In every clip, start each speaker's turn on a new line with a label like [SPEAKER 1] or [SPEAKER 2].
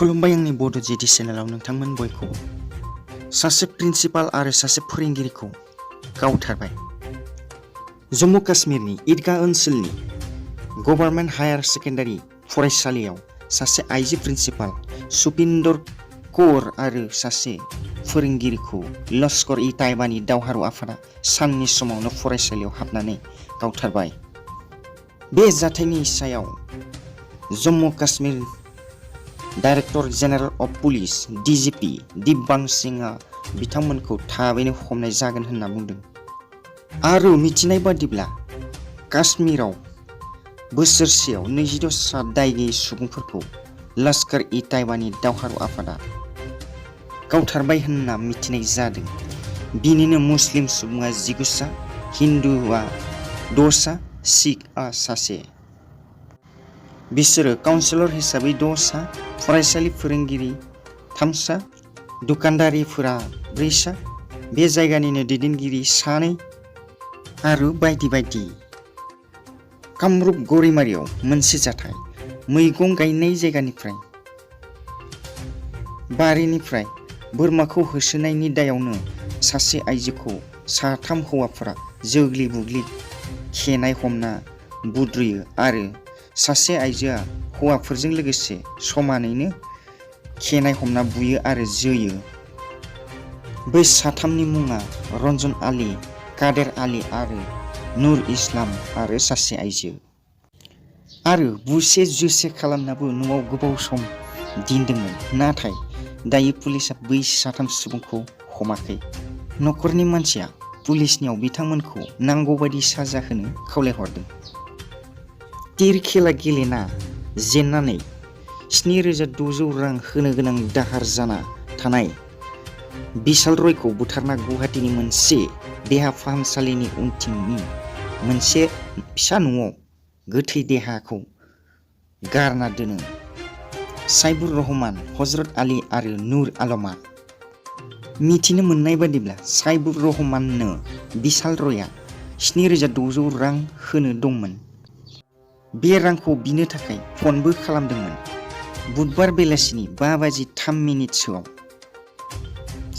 [SPEAKER 1] खुलुमबाय आंनि बड' जेडि चेनेलाव नोंथांमोन बयखौबो। सासे प्रिन्सिपाल आरो सासे फोरोंगिरिखौ गावथारबाय। जम्मु काश्मीरनि ईदगाह ओनसोलनि गभर्नमेन्ट हायार सेकेन्डारि फरायसालियाव सासे आइजो प्रिन्सिपाल सुपिन्दर कौर आरो सासे फोरोंगिरिखौ लश्कर-इ-ताइबानि दावहारु आफादा साननि समावनो फरायसालियाव हाबनानै गावथारबाय। बे जाथायनि सायाव Jammu Kashmir director general of police DGP दिब्बां सिंहआ बिथांमोनखौ थाबैनो हमनाय जागोन होनना बुंदों। आरो मिथिनाय बादिब्ला काश्मीराव बोसोरसेयाव 26 दाय गैयै सुबुंफोरखौ लश्कर-इ-ताइबानि दावहारु आफादा गावथारबाय होनना मिथिनाय जादों। बिनिनो मुस्लिम सुबुङा 19 सा, हिन्दुआ 6 सा, सिखआ सासे। बिसोरो काउन्सिलर हिसाबै 6 सा, फरायसालि फोरोंगिरि 3 सा, दुकानदारिफोरा 4 सा, बे जायगानिनो दैदेनगिरि 2 आरो बायदि बायदि। कामरुप गौरिमारियाव मोनसे जाथाय। मैगं गायनाय जायगानिफ्राय बारिनिफ्राय बोरमाखौ होसोनायनि दायावनो सासे आइजोखौ 3 हौवाफोरा जोग्लि बुग्लि खेनाय हमना बुद्रुयो आरो सासे आइजोआ हौवाफोरजों लोगोसे समानैनो खेनाय हमना बुयो आरो जोयो। बै 3नि मुङा रन्जन आली, कादेर आली आरो नुर इस्लाम आरो सासे आइजो। आरो बुसे जुसे खालामनाबो न'आव गोबाव सम दिनदोंमोन। नाथाय दायो पुलिसआ बै 3 सुबुंखौ हमाखै। न'खरनि मानसिया पुलिसनियाव बिथांमोनखौ नांगौबादि साजा होनो खावलायहरदों। तीर खेला गेलेना जेननानै 7,600 रां होनो गोनां दाहार जाना थानाय बिशाल रयखौ बुथारना गुवाहाटीनि मोनसे देहा फाहामसालिनि उनथिंनि मोनसे फिसा न'आव गोथै देहाखौ गारना दोनो साइबुर रहमान, हजरत आली आरो नुर आलमआ। मिथिनो मोननाय बादिब्ला साइबुर रहमाननो बिशाल रयआ 7,600 रां होनो दंमोन। बे रांखौ बिनो थाखाय फनबो खालामदोंमोन। बुधबार बेलासिनि 5:03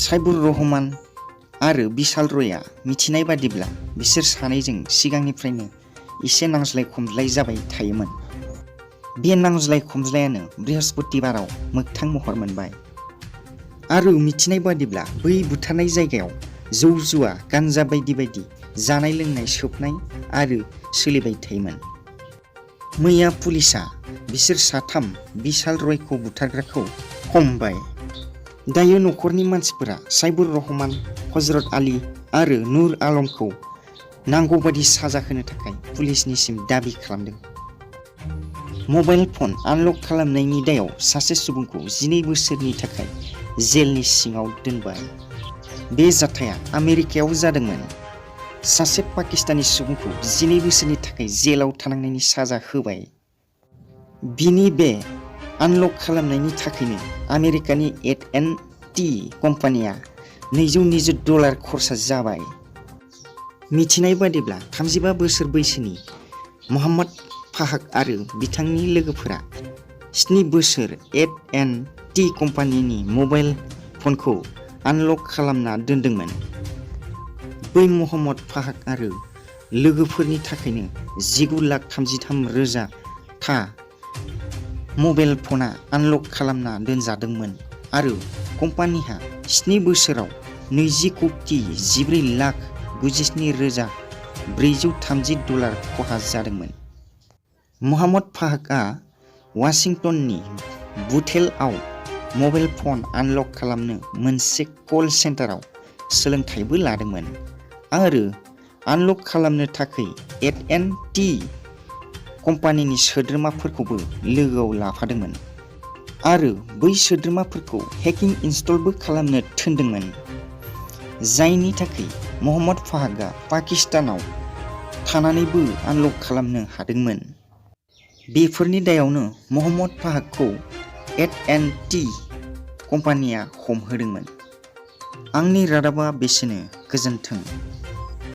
[SPEAKER 1] साइबुर रहमान आरो बिशाल रयआ मिथिनाय बादिब्ला बिसोर सानैजों सिगांनिफ्रायनो एसे नांज्लाय खमज्लाय जाबाय थायोमोन। बे नांज्लाय खमज्लायानो बृहस्पतिबाराव मोगथां महर मोनबाय। आरो मिथिनाय बादिब्ला बै बुथारनाय जायगायाव जौ जुवा, गान्जा बायदि बायदि जानाय लोंनाय सोबनाय आरो सोलिबाय थायोमोन। मैया पुलिसआ बिसोर 3 बिशाल रयखौ बुथारग्राखौ हमबाय। दायो न'खरनि मानसिफोरा साइबुर रहमान, हजरत आली आरो नुर आलमखौ नांगौबादि साजा होनो थाखाय पुलिसनिसिम दाबि खालामदों। मबाइल फन आनलक खालामनायनि दायाव सासे सुबुंखौ 12 बोसोरनि थाखाय जेलनि सिङाव दोनबाय। बे जाथाया आमेरिकायाव जादोंमोन। सासे पाकिस्तानी सुबुंखौ 12 बोसोरनि थाखाय जेलाव थानांनायनि साजा होबाय। बिनि बे आनलक खालामनायनि थाखायनो आमेरिकानि AT&T कम्पानिया $220 खरसा जाबाय। मिथिनाय बादिब्ला 35 बोसोर बैसोनि मोहम्मद फाहाक आरो बिथांनि लोगोफोरा 7 बोसोर AT&T कम्पानिनि मबाइल फनखौ आनलक खालामना दोनदोंमोन। बै मोहम्मद फाहाक आरो लोगोफोरनि थाखायनो 19,33,000 था मबाइल फना आनलक खालामना दोनजादोंमोन आरो कम्पानिहा 7 बोसोराव $20,97,430 खहा जादोंमोन। मोहम्मद फाहाकआ वाशिंटननि बुथेलआव मबाइल फन आनलक खालामनो मोनसे कल सेन्टाराव सोलोंथायबो लादोंमोन आरो आनलक खालामनो थाखाय AT&T कम्पानिनि सोद्रोमाफोरखौबो लोगोआव लाफादोंमन आरो बै सोद्रोमाफोरखौ हेकिं इनस्टलबो खालामनो थिनदोंमोन, जायनि थाखाय मोहम्मद फाहाकआ पाकिस्तानाव थानानैबो आनलक खालामनो हादोंमोन। बेफोरनि दायावनो मोहम्मद फाहाकखौ AT&T कम्पानिया हमहोदोंमोन। आंनि रादाबा बेसेनो। गोजोन्थों।